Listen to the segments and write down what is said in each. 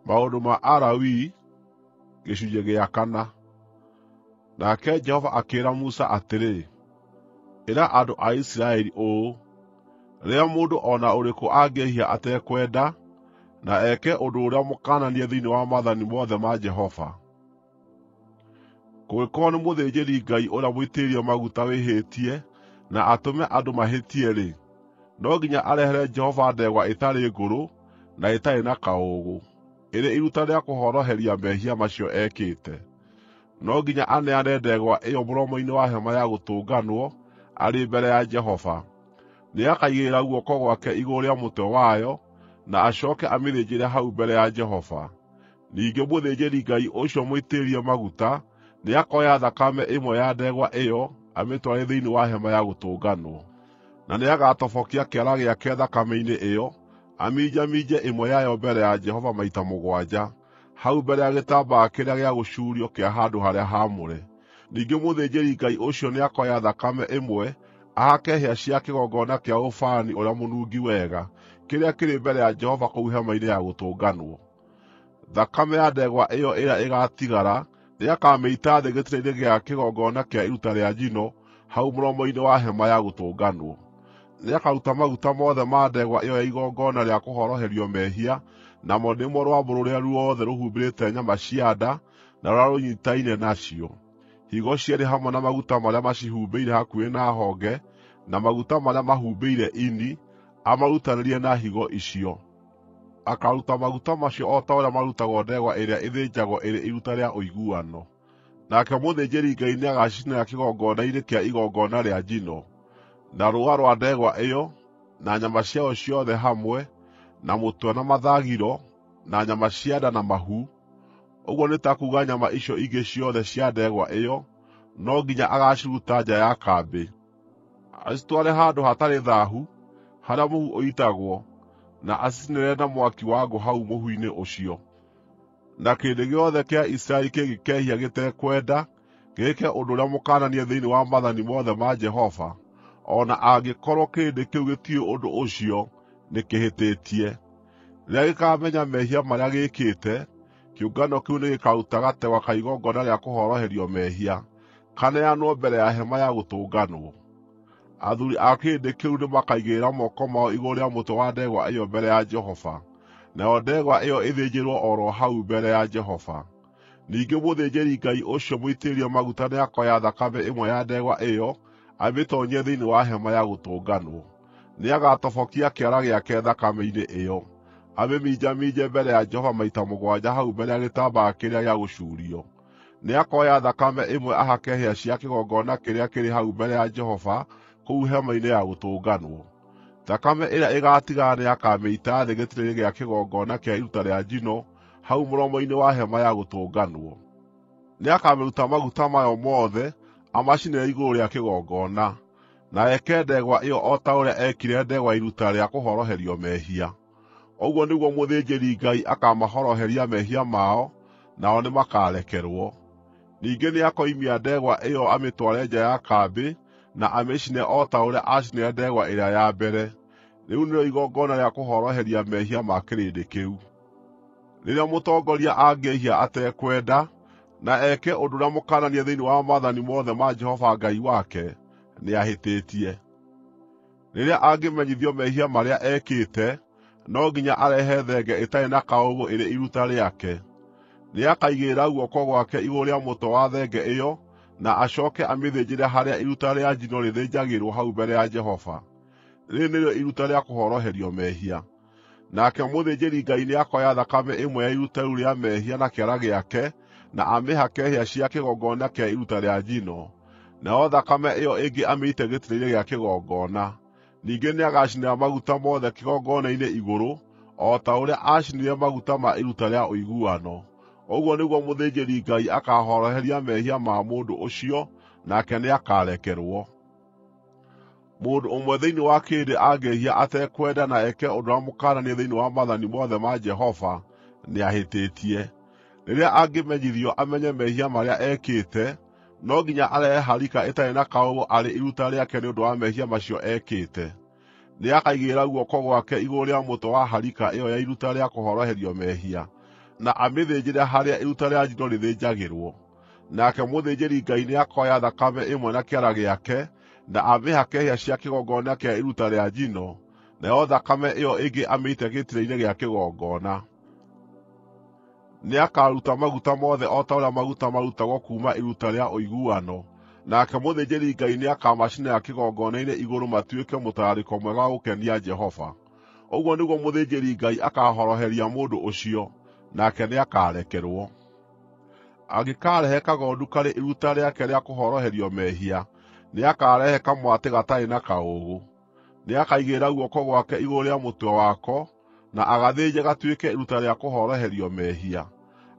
Maũndũ ma Alawii gĩcunjĩ gĩa kana. Nake Jehova akĩĩra Musa atĩrĩ, “Ĩra andũ a Isiraeli ũũ: ‘Rĩrĩa mũndũ o na ũrĩkũ angĩĩhia atekwenda, na eke ũndũ ũrĩa mũkananie thĩinĩ wa maathani mothe ma Jehova, kũngĩkorwo nĩ mũthĩnjĩri-Ngai ũrĩa mũitĩrĩrie maguta wĩhĩtie na atũme andũ mahĩtie-rĩ, no nginya arehere Jehova ndegwa ĩtarĩ ngũrũ na ĩtarĩ na kaũũgũ, ĩrĩ iruta rĩa kũhoroheria mehia macio ekĩte. No nginya aneane ndegwa ĩyo mũromo-inĩ wa Hema-ya Gũtũnganwo arĩ mbere ya Jehova. Nĩakaigĩrĩra guoko gwake igũrũ rĩa mũtwe wayo, na acooke amĩthĩnjĩre hau mbere ya Jehova. Ningĩ mũthĩnjĩri-Ngai ũcio mũitĩrĩrie maguta nĩakoya thakame ĩmwe ya ndegwa ĩyo amĩtware thĩinĩ wa Hema-ya Gũtũnganwo. Na nĩagatobokia kĩara gĩake thakame-inĩ ĩyo, aminjaminje ĩmwe yayo mbere ya Jehova maita mũgwanja, hau mbere ya gĩtambaya kĩrĩa gĩa gũcuurio kĩa handũ-harĩa-haamũre. Ningĩ mũthĩnjĩri-Ngai ũcio nĩakoya thakame ĩmwe ahake hĩa cia kĩgongona kĩa ũbani ũrĩa mũnungi wega kĩrĩa kĩrĩ mbere ya Jehova kũu Hema-inĩ ya Gũtũnganwo. Thakame ya ndegwa ĩyo ĩrĩa ĩgaatigara nĩakamĩita thĩ gĩtina-inĩ gĩa kĩgongona kĩa iruta rĩa njino hau mũromo-inĩ wa Hema-ya Gũtũnganwo. Nĩakaruta maguta mothe ma ndegwa ĩyo ya igongona rĩa kũhoroherio mehia, namo nĩmo rwambũ rũrĩa ruothe rũhumbĩrĩte nyama cia nda na rũrĩa rũnyiitaine nacio, higo cierĩ hamwe na maguta marĩa macihumbĩire hakuhĩ na honge, na maguta marĩa mahumbĩire ini, amarutanĩrie na higo icio. Akaaruta maguta macio o ta ũrĩa marutagwo ndegwa ĩrĩa ĩthĩnjagwo ĩrĩ iruta rĩa ũiguano. Nake mũthĩnjĩri-Ngai nĩagacicinĩra kĩgongona-inĩ kĩa igongona rĩa njino, na rũũa rwa ndegwa ĩyo, na nyama ciayo ciothe hamwe, na mũtwe na mathagiro, na nyama cia nda na mahu, ũguo nĩ ta kuuga nyama icio ingĩ ciothe cia ndegwa ĩyo, no nginya agaaciruta nja ya kambĩ, acitware handũ hatarĩ thaahu, harĩa mũhu ũitagwo, na acicinĩre na mwaki wa ngũ hau mũhu-inĩ ũcio. Na kĩrĩndĩ gĩothe kĩa Isiraeli kĩngĩkehia gĩtekwenda, gĩĩke ũndũ ũrĩa mũkananie thĩinĩ wa maathani mothe ma Jehova, o na angĩkorwo kĩrĩndĩ kĩu gĩtiũĩ ũndũ ũcio, nĩkĩhĩtĩtie. Rĩrĩa gĩkaamenya mehia marĩa gĩĩkĩte, kĩũngano kĩu nĩgĩkaruta gategwa ka igongona rĩa kũhoroherio mehia, kaneanwo mbere ya Hema-ya Gũtũnganwo. Athuuri a kĩrĩndĩ kĩu nĩmakaigĩrĩra moko mao igũrũ rĩa mũtwe wa ndegwa ĩyo mbere ya Jehova, nayo ndegwa ĩyo ĩthĩnjĩrwo o ro hau mbere ya Jehova. Ningĩ mũthĩnjĩri-Ngai ũcio mũitĩrĩrie maguta nĩakoya thakame ĩmwe ya ndegwa ĩyo amĩtoonyie thĩinĩ wa Hema-ya Gũtũnganwo. Nĩagatobokia kĩara gĩake thakame-inĩ ĩyo, amĩminjaminje mbere ya Jehova maita mũgwanja hau mbere ya gĩtambaya kĩrĩa gĩa gũcuurio. Nĩakoya thakame ĩmwe ahake hĩa cia kĩgongona kĩrĩa kĩrĩ hau mbere ya Jehova kũu Hema-inĩ ya Gũtũnganwo. Thakame ĩrĩa ĩgaatigara nĩakamĩita thĩ gĩtina-inĩ gĩa kĩgongona kĩa iruta rĩa njino hau mũromo-inĩ wa Hema-ya Gũtũnganwo. Nĩakamĩruta maguta mayo mothe amacinĩre igũrũ rĩa kĩgongona, na eke ndegwa ĩyo o ta ũrĩa eekire ndegwa ya iruta rĩa kũhoroherio mehia. Ũguo nĩguo mũthĩnjĩri-Ngai akaamahoroheria mehia mao, nao nĩmakarekerwo. Ningĩ nĩakoimia ndegwa ĩyo amĩtware nja ya kambĩ na amĩcine o ta ũrĩa aacinire ndegwa ĩrĩa ya mbere. Rĩu nĩrĩo igongona rĩa kũhoroheria mehia ma kĩrĩndĩ kĩu. Rĩrĩa mũtongoria angĩĩhia atekwenda, na eke ũndũ ũrĩa mũkananie thĩinĩ wa maathani mothe ma Jehova Ngai wake, nĩahĩtĩtie. Rĩrĩa angĩmenyithio mehia marĩa ekĩte, no nginya arehe thenge ĩtarĩ na kaũũgũ ĩrĩ iruta rĩake. Nĩakaigĩrĩra guoko gwake igũrũ rĩa mũtwe wa thenge ĩyo na acooke amĩthĩnjĩre harĩa iruta rĩa njino rĩthĩnjagĩrwo hau mbere ya Jehova. Rĩĩrĩ nĩrĩo iruta rĩa kũhoroherio mehia. Nake mũthĩnjĩri-Ngai nĩakoya thakame ĩmwe ya iruta rĩu rĩa mehia na kĩara gĩake na amĩhake hĩa cia kĩgongona kĩa iruta rĩa njino, nayo thakame ĩyo ĩngĩ amĩite gĩtina-inĩ gĩa kĩgongona. Ningĩ nĩagacinĩra maguta mothe kĩgongona-inĩ igũrũ, o ta ũrĩa aacinire maguta ma iruta rĩa ũiguano. Ũguo nĩguo mũthĩnjĩri-Ngai akaahoroheria mehia ma mũndũ ũcio, nake nĩakarekerwo. Mũndũ ũmwe thĩinĩ wa kĩrĩndĩ angĩĩhia atekwenda na eke ũndũ ũrĩa mũkananie thĩinĩ wa maathani mothe ma Jehova, nĩahĩtĩtie. Rĩrĩa angĩmenyithio amenye mehia marĩa ekĩte, no nginya arehe harika ĩtarĩ na kaũũgũ arĩ iruta rĩake nĩ ũndũ wa mehia macio ekĩte. Nĩakaigĩrĩra guoko gwake igũrũ rĩa mũtwe wa harika ĩyo ya iruta rĩa kũhoroherio mehia, na amĩthĩnjĩre harĩa iruta rĩa njino rĩthĩnjagĩrwo. Nake mũthĩnjĩri-Ngai nĩakoya thakame ĩmwe na kĩara gĩake na amĩhake hĩa cia kĩgongona kĩa iruta rĩa njino, nayo thakame ĩyo ĩngĩ amĩite gĩtina-inĩ gĩa kĩgongona. Nĩakaruta maguta mothe o ta ũrĩa maguta marutagwo kuuma iruta rĩa ũiguano, nake mũthĩnjĩri-Ngai nĩakamacinĩra kĩgongona-inĩ igũrũ matuĩke mũtararĩko mwega wa gũkenia Jehova. Ũguo nĩguo mũthĩnjĩri-Ngai akaahoroheria mũndũ ũcio, nake nĩakarekerwo. Angĩkarehe kagondu karĩ iruta rĩake rĩa kũhoroherio mehia, nĩakarehe kamwatĩ gatarĩ na kaũũgũ. Nĩakaigĩrĩra guoko gwake igũrũ rĩa mũtwe wako, na agathĩnje gatuĩke iruta rĩa kũhoroherio mehia,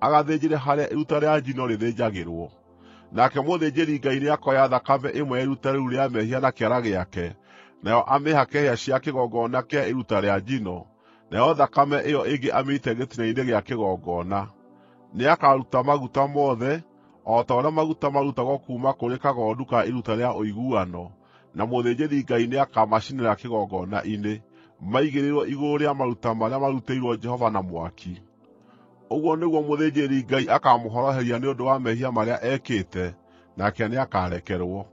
agathĩnjĩre harĩa iruta rĩa njino rĩthĩnjagĩrwo. Nake mũthĩnjĩri-Ngai nĩakoya thakame ĩmwe ya iruta rĩu rĩa mehia na kĩara gĩake, nayo amĩhake hĩa cia kĩgongona kĩa iruta rĩa njino, nayo thakame ĩyo ĩngĩ amĩite gĩtina-inĩ gĩa kĩgongona. Nĩakaruta maguta mothe, o ta ũrĩa maguta marutagwo kuuma kũrĩ kagondu ka iruta rĩa ũiguano, na mũthĩnjĩri-Ngai nĩakamacinĩra kĩgongona-inĩ, maigĩrĩirwo igũrũ rĩa maruta marĩa marutĩirwo Jehova na mwaki. Ũguo nĩguo mũthĩnjĩri-Ngai akaamũhoroheria nĩ ũndũ wa mehia marĩa ekĩte, nake nĩakarekerwo.